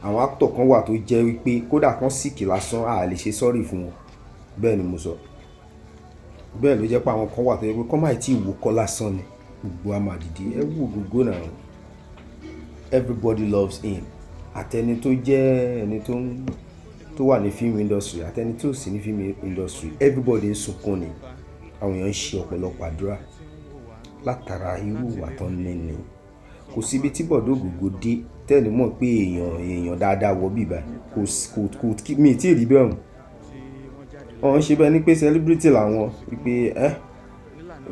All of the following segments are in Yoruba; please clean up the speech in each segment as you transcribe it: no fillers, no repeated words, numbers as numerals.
Àwọn actor kan wà tó jẹ́ wípé kódà kan sick lásán, a lè ṣe sorry fún wọn. Bẹ́ẹ̀ ni mo sọ. Bẹ́ẹ̀ ló jẹ́ pé àwọn kan wà tó jẹ́ pé kọ́ máì tí ì wò kọ́ lásán ni gbogbo a máa dìde. Ẹ wo Ògògó náà, everybody loves him. Àtẹni tó jẹ́ ẹni tó ń tó wà ní film industry, àtẹni tó sì ní film industry, everybody ń sunkún ni. Àwọn èèyàn ń ṣe ọ̀pọ̀lọpọ̀ àdúrà látara irú ìwà tó ń ní ni. Kò síbi tí Bọ̀dá Ògògó dé tẹ́lẹ̀ mọ̀ pé èèyàn èèyàn dáadáa wọ bíbá. Kò kò kò mi ì tí ì rí bẹ́ẹ̀ hàn. Wọ́n ń ṣe bẹ́ẹ̀ ni pé celebrity làwọn, wípé ẹ́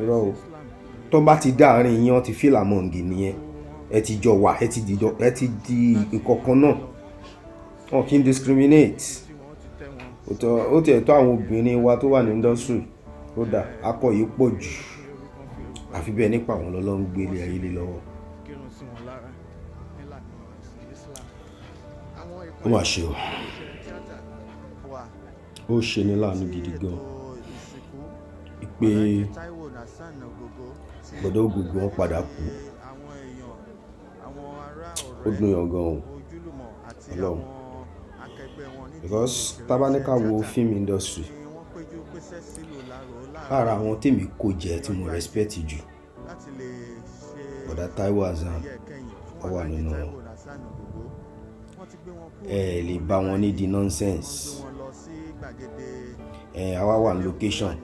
irọ́ o. Tó bá ti dá àárín yín, wọ́n ti feel among nìyẹn. Ẹ ti jọ wà, ẹ ti di jọ, ẹ ti di ìkọ̀kan náà. Wọn kì í discriminate. Ó tiẹ̀ tó àwọn obìnrin wa tó wà ní industry, ó dà akọ yìí pọ̀ jù, àfi bẹ́ẹ̀ nípa àwọn lọ́lọ́ ń gbélé ayé lé lọ́wọ́. Kírun sí wọn lára nílànà ẹ̀sìn Islam. Àwọn Ó mà ṣe o. iṣẹ́ tíátà wà Ó ṣe ní láàánú gidi gan ètò ìsìnkú pé Alhaji Taiwo Hassan Ogogo tí Bọ̀dá Ògògó wọn padà kú. Àwọn èèyàn, àwọn ará, Ó ọ̀rẹ́, dùn yàn gan o. ojúlùmọ̀ àti Ọlọ́run. àwọn akẹgbẹ́ wọn nídìí Because òṣèré tá bá ní ká wo tíátà film industry, ni wọ́n péjú pésẹ̀ sílùú Ìlaró lára láàárọ̀ àwọn tèmi kó jẹ tí mo respect jù, láti lè ṣe Bọ̀dá Taiwo Hassan ẹ̀yẹ ìkẹyìn fún ó wà Alhaji nínú wọn. Taiwo Hassan Ogogo. Wọ́n ti gbé wọn kúrò Ẹ lè bá wọn ní di nonsense. Wọ́n gbé wọn lọ sí gbàgede Ẹ àwa wà ní location,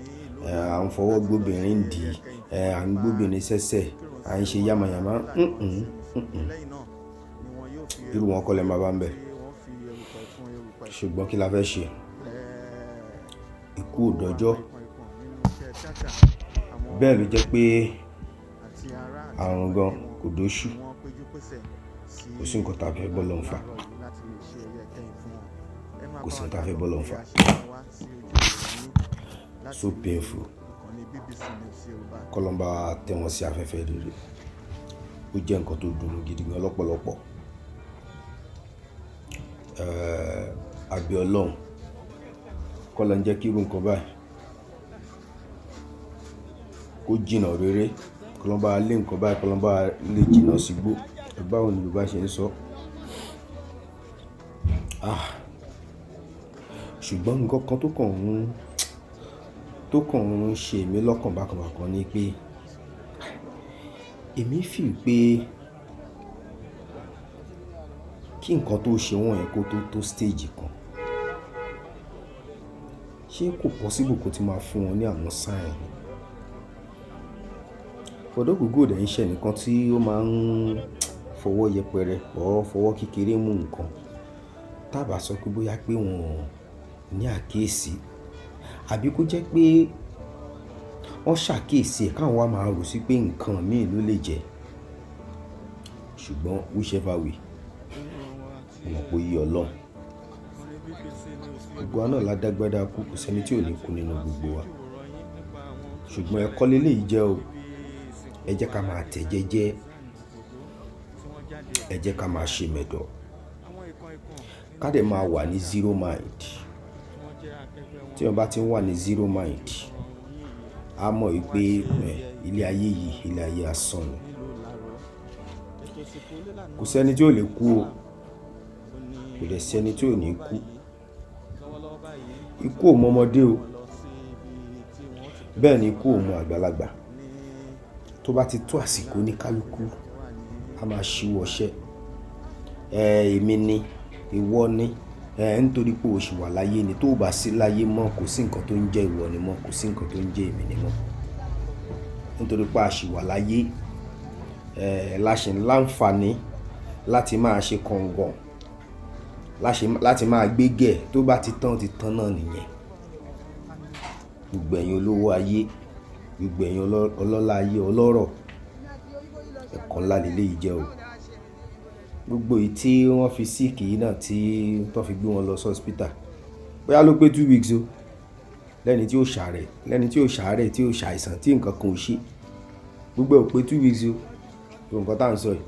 ẹ à ń fọwọ́ gbóbìnrin dì, ẹ à ń gbóbìnrin sẹ́sẹ̀, à ń ṣe yàmàyàmá. Lẹ́yìn náà ni wọn yóò fi Irú wọn kọ́ lẹ máa bá ń bẹ̀. tí wọ́n fi erùpẹ̀ fún erùpẹ̀. Ṣùgbọ́n kí la fẹ́ ṣe? Ikú ò dọ́jọ́. Ikàn ikàn nínú iṣẹ́ tíátà, àwọn Bẹ́ẹ̀ ló jẹ́ pé àti ará àti àrùn gan kò dóṣù. ni wọ́n péjú pésẹ̀ sí Kò sí nǹkan tá a fẹ́ bọ́ lọ́n fà. láàárọ̀ yìí láti lè ṣe ẹ̀yẹ ìkẹyìn fún wọn. Ẹ máa Kò bá sí wa nǹkan tá a fẹ́ kálọ bọ́ lọ́n bí fà. a ṣe ń wá sí ojú ìwòran yín láti So painful. ìkànnì BBC News Yorùbá. Kọ́lọ́n bá tẹ́ wọn sí afẹ́fẹ́ rere. Ó jẹ́ nǹkan tó dùn gidi gan lọ́pọ̀lọpọ̀. Àbí Ọlọ́run kọ́lọ́n jẹ́ kí irú nǹkan báyìí kó jìnnà rere. Kọ́lọ́n bá lé nǹkan báyìí, kọ́lọ́n bá lè jìnnà sígbó. Báwo ni Yorùbá ṣe ń sọ? Ah! Ṣùgbọ́n nǹkan kan tó kàn ń ṣe mí lọ́kàn bákan bákan ni pé èmi feel pé kí nǹkan tó ṣe wọ́n yẹn kó tó tó stage kan, ṣé kò possible kó ti máa fún wọn ní àwọn sign ni? Bọ̀dá Ògògó dẹ̀ ń ṣe ẹnìkan tí ó máa ń fọwọ́ yẹpẹrẹ or fọwọ́ kékeré mú nǹkan. Tá bá sọ pé bóyá pé wọ́n ní àkíyèsí àbí kó jẹ́ pé wọ́n ṣàkíyèsí ẹ̀ káwọn wá máa rò sí pé nǹkan míì ló lè jẹ́. Ṣùgbọ́n whichever way, mo mọ̀ pé ó yé Ọlọ́run. Gbogbo wa náà la dágbádá kú, kò sí ẹni tí ò ní kú nínú gbogbo wa. Ṣùgbọ́n ẹ̀kọ́ léléyìí jẹ́ o. Ẹ jẹ́ ká máa tẹ̀ jẹ́jẹ́. Ẹ jẹ́ ká máa ṣe mẹ̀dọ̀. Ká dẹ̀ máa wà ní zero mind. Tí èèyàn bá tí ń wà ní zero mind, a mọ̀ wípé ilé ayé yìí, ilé ayé asán ni. Kò sí ẹni tí ò lè kú o. Kò dẹ̀ sí ẹni tí ò ní kú. Ikú ò mọ ọmọdé o. Bẹ́ẹ̀ ni ikú ò mọ àgbàlagbà. Tó bá ti tó àsìkò oníkálukú, a máa ṣíwọ́ iṣẹ́. Èmi ni, ìwọ ni, nítorí pé o ṣì wà láyé ni. Tó bá sí láyé mọ́, kò sí nǹkan tó ń jẹ́ ìwọ ni mọ́, kò sí nǹkan tó ń jẹ́ èmi ni mọ́. Nítorí pé a ṣì wà láyé, la ṣì ń láǹfààní láti máa ṣe kọ̀ǹgàn, láti máa gbé gẹ̀. Tó bá ti tán, ti tán náà nìyẹn. Gbogbo ẹ̀yin olówó ayé, gbogbo ẹ̀yin ọlọ́lá ayé, ọlọ́rọ̀, ẹ̀kọ́ ńlá léléyìí jẹ́ o. Gbogbo èyí tí wọ́n fi sick yìí náà tí wọ́n fi gbé wọn lọ sí hospital, bóyá ló pé 2 weeks o. Lẹ́ni tí ó ṣàárẹ̀, lẹ́ni tí ó ṣàárẹ̀, tí ó ṣàìsàn, tí nǹkan kan ò ṣe. Gbogbo ẹ̀ ò pé 2 weeks o. Gbogbo nǹkan tí à ń sọ yìí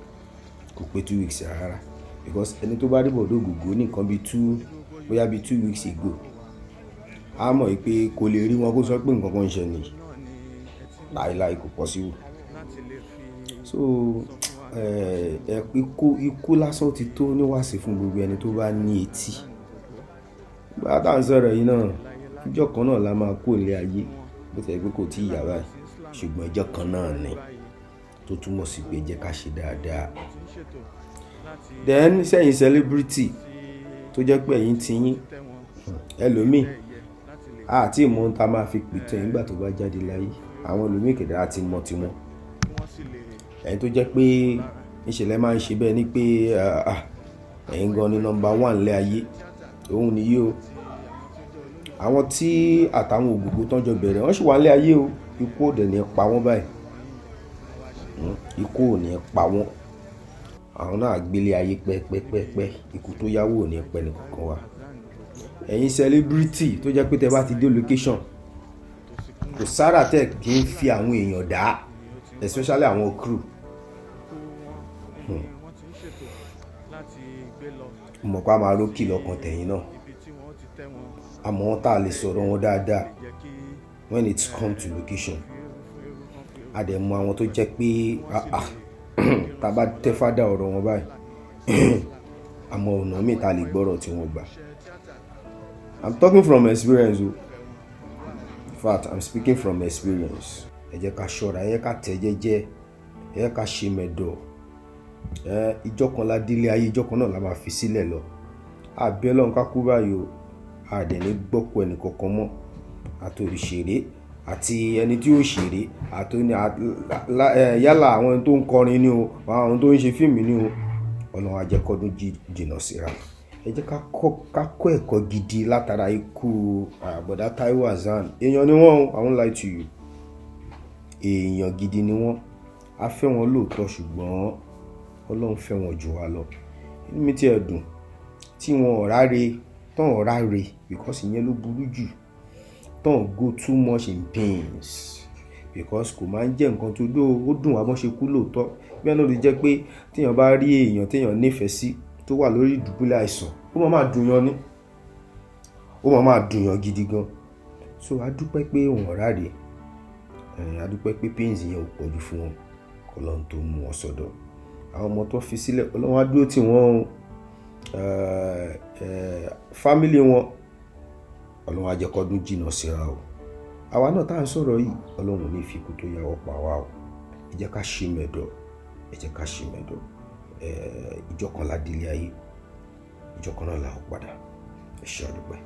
kò pé 2 weeks rárá. Because ẹni tó bá rí Bọ̀dá Ògògó ní nǹkan bí two, bóyá bí 2 weeks ago, a mọ̀ wípé kò lè rí wọn kó sọ pé nǹkan kan ń ṣe ni. Láíláí, kò possible. So Ẹ ikú lásán ti tó níwàásí fún gbogbo ẹni tó bá ní etí. Bá tá ń sọ̀rọ̀ yìí náà, ìjọ kan náà la máa kó ilé ayé, bó ti jẹ́ pé kò tí ì yá báyìí, ṣùgbọ́n ìjọ kan náà ni, tó túmọ̀ sí pé jẹ́ ká ṣe dáadáa. Then sẹ́yìn celebrity tó jẹ́ pé ẹ̀yin ti yín, ẹlòmíì, a ti mọ ohun tá a máa fi pìtàn nígbà tó bá jáde láyé. Àwọn ẹlòmíì kẹ̀dẹ̀ á ti mọ tiwọn. Ẹ̀yin tó jẹ́ pé níṣe lẹ máa ń ṣe bẹ́ẹ̀ ni pé ẹ̀yin gan ni number one nílé ayé. Òun nìyí o. Àwọn tí àtàwọn ògògó tán jọ bẹ̀rẹ̀, wọ́n sì wà nílé ayé o. Ikú ò dẹ̀ ní pa wọ́n báyìí. Ikú ò ní pa wọ́n. Àwọn náà á gbé ilé ayé pẹ́pẹ́pẹ́pẹ́. Ikú tó yáwó ò ní pẹ́ ẹnì kankan wa. Ẹ̀yin celebrity tó jẹ́ pé tẹ bá ti dé location, kò sára tẹ kí ń fi àwọn èèyàn dá, especially àwọn crew. Mo mọ̀ pé a máa rókì lọ́kàn tẹ̀yìn náà. Àmọ́ tá a lè sọ̀rọ̀ wọn dáadáa when it come to location. A dẹ̀ mọ àwọn tó jẹ́ pé tá a bá tẹ́ fádà ọ̀rọ̀ wọn báyìí, àmọ́ ọ̀nà míì tá a lè gbọ́rọ̀ tí wọ́n gbà. I'm talking from experience o. In fact, I'm speaking from experience. Ẹ jẹ́ ká ṣọ́ra, ẹ jẹ́ ká tẹ̀ jẹ́jẹ́, ẹ jẹ́ ká ṣe mẹ̀dọ̀. Ìjọ kan la dé ilé ayé, ìjọ kan náà la máa fi sílẹ̀ lọ. A bẹ Ọlọ́run ká kú báyìí o. A dẹ̀ ní gbọ́kú ẹnì kankan mọ́. Àti òṣèré àti ẹni tí ó ṣeré, àti yálà àwọn tó ń kọrin ni o, àwọn tó ń ṣe fíìmù ni o. Ọlọ́run á jẹ́ kọ́dún jìnnà síra. Ẹ jẹ́ ká kọ́ ẹ̀kọ́ gidi látara ikú Bọ̀dá Taiwo Hassan. Èèyàn ni wọ́n o, I won't lie to you. Èèyàn gidi ni wọ́n. A fẹ́ wọn lóòótọ́, ṣùgbọ́n Ọlọ́run fẹ́ wọn jù wá lọ. Inú mi tí ẹ dùn tí wọn ò ráre, tán ò ráre, because ìyẹn ló burú jù. Tán go too much in pains, because kò máa ń jẹ́ nǹkan tó dó, ó dùn wá bọ́n ṣe kú lóòótọ́. Bẹ́ẹ̀ náà ló jẹ́ pé tí èèyàn bá rí èèyàn tí èèyàn nífẹ̀ẹ́ sí tó wà lórí ìdùbúlẹ̀ àìsàn, ó máa máa dùn yàn ni. Ó máa máa dùn yàn gidi gan. So a dúpẹ́ pé wọn ò ráre. A dúpẹ́ pé pains yẹn ò pọ̀jù fún wọn. Kí Ọlọ́run tó mú wọn sọ́dọ̀. Àwọn ọmọ tó fi sílẹ̀, Ọlọ́run á dúró tì wọ́n o. Family wọn, Ọlọ́run á jẹ́ kọ́dún jìnnà síra o. Àwa náà tá ń sọ̀rọ̀ yìí, Ọlọ́run ò ní fi ikú tó yáwọ́ pa wá o. Ẹ jẹ́ ká ṣe mẹ̀dọ̀, ẹ jẹ́ ká ṣe mẹ̀dọ̀. Ìjọ kan la dé ilé ayé, ìjọ kan náà la ó padà. Ẹ ṣé, a dúpẹ́.